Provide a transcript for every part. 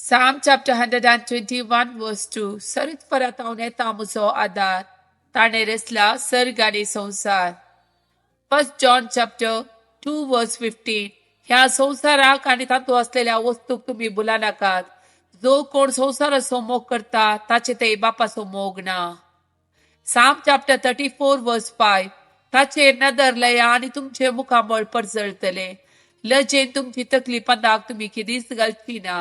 Psalm chapter 121 verse 2. सरीत परत हांव येता म्हजो आदार, ताणें रचला सर्ग आनी संवसार. 1 John chapter 2 verse 15. ह्या संवसाराक आनी तातूंत आसलेल्या वस्तूक तुमी भुला नाकात. जो कोण संवसाराचो मोग करता ताचे ते बापाचो मोग ना. Psalm chapter 34 verse 5. ताचेर नदर लया आनी तुमचे मुखामळ परजळतले. लजेन तुमची तकली पंदाक तुमी केदीच घालची ना.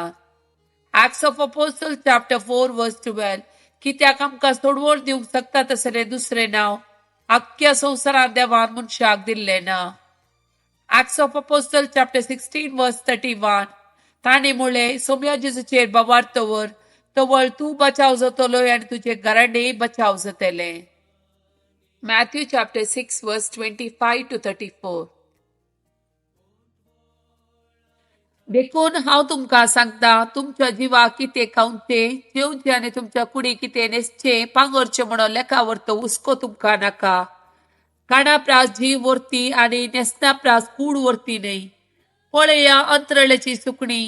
Acts of Apostle chapter 4 verse 12. कित्याक आमकां सोडवण दिवंक शकता तसलें दुसरें नांव आख्ख्या संवसारांत देवान मनशाक दिल्लें ना. Acts of Apostle chapter 16 verse 31. तांणी म्हणलें, सोम्या जेजूचेर भावार्थ दवर, तवळ तूं बचाव जातलो आनी तुजे घराणेय बचाव जातलें. Matthew chapter 6 verse 25 to 34. देखून हांव तुमकां सांगता, तुमच्या जिवाक कितें खावचें जेवचें आनी तुमच्या कुडीक कितें न्हेसचें पांगरचें म्हणून लेखावरतो हुस्को तुमकां नाका. काणा प्रास जीव व्हरती आनी न्हेसना प्रास कूड व्हरती न्हय. पळया अंतरळ्याची सुकणी,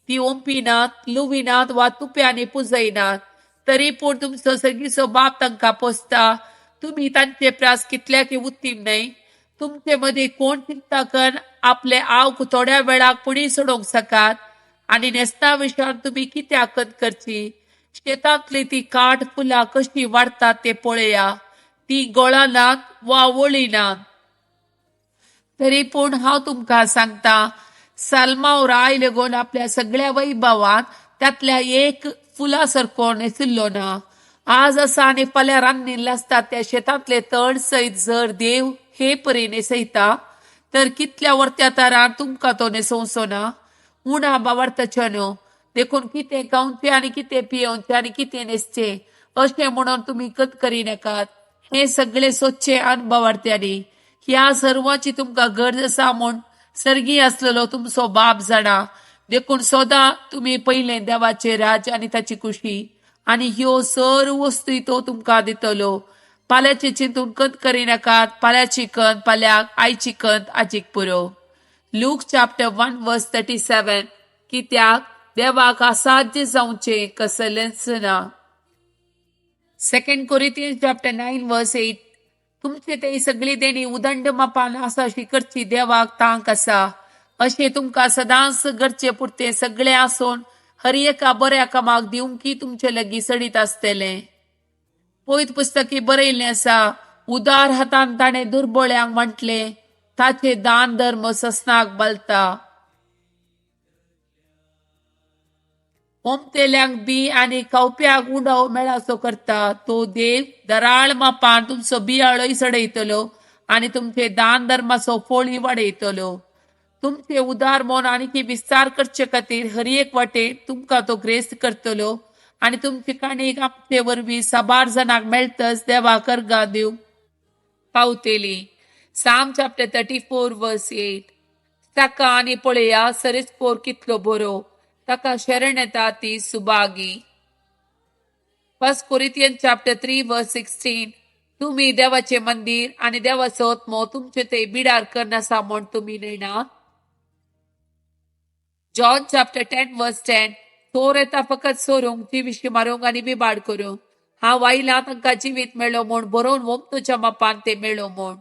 ती ओंपिनात, लुविनात वा तुप्यांनी पुजयनात, तरी पूण तुमचो सगळीचो बाप तांकां पोसता. तुमी तांचे प्रास कितल्याक उत्तीम न्हय? तुमचे मदीं कोण चिंता कर आपले आवक थोड्या वेळाक पुणी सोडोवंक सकात? आनी न्हेसना विशयान तुमी कित्याक कत करची? शेतांतली ती काट फुलां कशी वाडटात ते पळया. ती गोळानात वा वळिनात. तरी पूण हांव तुमकां सांगता, सालमाव राय लेगून आपल्या सगळ्या वैभवान त्यातल्या एक फुला सारको न्हेसिल्लो ना. आज आसा आनी फाल्यां रान्नीन लासतात त्या शेतांतले तण सयत जर देव हे परी न्हेसयता, तर कितल्या वर्त्या तारान तुमकां तो न्हेसोवचो ना? उणा भावार्थाच्यो न्हू. देखून कितें खावचें आनी कितें पियोवचें आनी कितें न्हेसचें अशें म्हणून तुमी कत करिनाकात. हे सगळे सोदचे अनभावार्थ्यांनी. ह्या सर्वांची तुमकां गरज आसा म्हूण सर्गी आसलेलो तुमचो बाप जाणा. देखून सोदा तुमी पयलें देवाचें राज्य आनी ताची खुशी, आनी ह्यो सर्व वस्तू तो तुमकां दितलो. पाल्याची चिंतून कंत करिनाकात. पाल्याची कंत पाल्याक, आयची कंत आजीक पुरो. Luke chapter 1 verse 37. कित्याक देवाक असाध्य जावचें कसलेंच ना. 2 Corinthians chapter 9 verse 8. तुमचे ते सगळी देणी उदंड मापान आसा अशी करची देवाक तांक आसा. अशें तुमकां सदांच गरजे पुरतें सगळें आसून हर एका बऱ्या कामाक दिवंकी तुमचे लागीं सडीत आसतलें. पयत पुस्तकी बरयल्लें आसा, उदार हातान ताणें दुर्बळ्यांक म्हटलें, ताचे दान धर्म ससनाक बलता. ओमतेल्यांक बी आनी खावप्याक उंडो मेळासो करता तो देव दराळ मापान तुमचो बियाळोय चडयतलो आनी तुमचे दान धर्माचो फोळी वाडयतलो. तुमचे उदार मन आनीकी विस्तार करचे खातीर हर एक वाटेन तुमकां तो ग्रेस्त करतलो आनी तुमची काणीक आमचे वरवीं साबार जाणांक मेळटच देवाक अर्गां दिवंक पावतली. Psalm chapter 34 verse 8. ताका आनी पळया सरेस्पोर कितलो बरो, ताका शरण येता ती सुभागी. 1 Corinthians chapter 3 verse 16. तुमी देवाचे मंदिर आनी देवाचो आत्मो तुमचे ते बिडार करनासा म्हूण तुमी न्हयना. John chapter 10 verse 10. चोर येता फकत सोरूंक, जिविशी मारूंक आनी बिबाड करूंक. हांव आयलां तांकां जिवीत मेळो म्हूण, बरोवन वमतोच्या मापान ते मेळो म्हूण.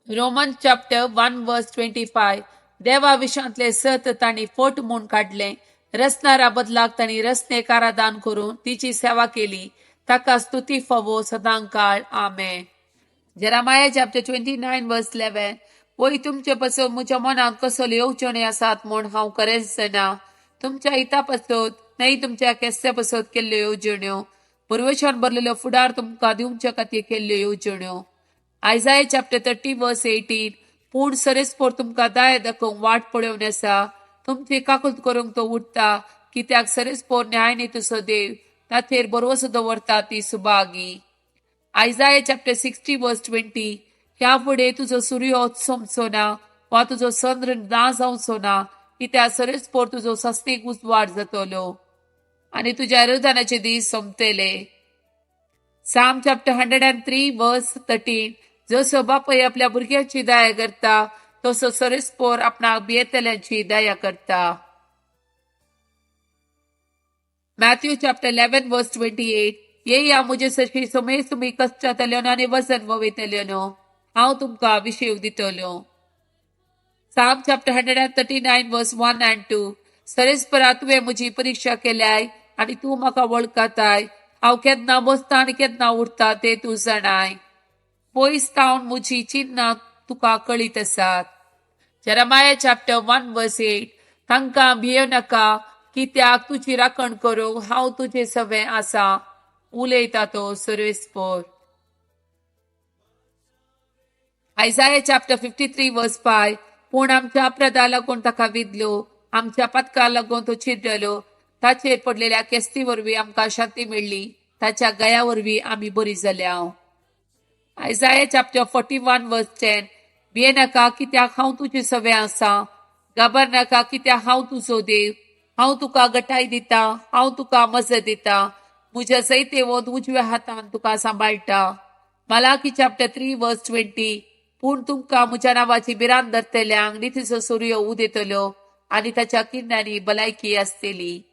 Roman chapter 1 verse 25. देवा विशांतले सत तांणी फट म्हूण काडलें. रचणारा बदलाक तांणी रचणेकारा दान करून तिची सेवा केली. ताका स्तुती फावो सदांकाळ. आमेन. Jeremiah chapter 29 verse 11. वय तुमचे पासून म्हज्या मनांत कसल्यो येवजण्यो आसात म्हूण हांव खरेंच जाणा. तुमच्या हिता पासत न्हय तुमच्या केस्या पासत केल्ल्यो येवजण्यो, पुर्वेशान भरलेलो फुडार तुमकां दिवच्या खातीर केल्ल्यो येवजण्यो. Isaiah chapter 30 verse 18. पूण सरेस्पोर तुमकां दया दाखोवंक वाट पळोवन आसा. तुमची काकूत करूंक तो उठता. कित्याक सरेस्पोर न्याय तुजो देव, ताचेर भरवसो दवरता ती सुभागी. Isaiah chapter 60 verse 20. ह्या फुडें तुजो सूर्य सोमचो ना वा तुजो चंद्र ना जावचो ना, कित्याक सरेस्पोर तुजो सस्नीक उजवाड जातलो आनी तुज्या रुदानाचे दीस सोंपतले. Psalm chapter 103 verse 13. जसो बापूय आपल्या भुरग्यांची दया करता तसो सरेस्पोर आपणाक भियेतल्यांची दया करता. Matthew chapter 11 verse 28. येया म्हजे सरशी सुमे सुमी कश्टातल्यो आनी वजन वयतल्यो, हांव तुमकां विशेव दितलो. Psalm chapter 139 verse 1 and 2. सरेस्परा, तुवें म्हजी परिक्षा केल्याय आनी तूं म्हाका वळखताय. हांव केन्ना बसता आनी केन्ना उठता तें तूं जाणाय. पयस थावन म्हजी चिन्नां तुका कळीत आसात. Jeremiah chapter 1 verse 8. तांकां भियो नाका, कित्याक तुजी राखण करूंक हांव तुजे सवें आसा, उलयता तो सर्वेस्पोर. Isaiah chapter 53 verse 5. पूण आमच्या अपराधा लागून ताका विदलो, आमच्या पातका लागून तो चिड्डलो. ताचेर पडलेल्या केस्ती वरवीं आमकां शांती मेळ्ळी, ताच्या गया वरवीं आमी बरी जाल्या. Isaiah chapter 41 verse 10. भिये नाका, कित्याक हांव तुजे सवें आसा. घाबर नाका, कित्याक हांव तुजो देव. हांव तुका गटाय दिता, हांव तुका मजत दिता, म्हज्या जैतेवंत उजव्या हातान तुका सांबाळटा. Malachi chapter 3 verse 20. पूण तुमकां म्हज्या नांवाची भिरांत धरतल्यांक नितीचो सूर्य उदेतलो आनी ताच्या किरणांनी भलायकी आसतली.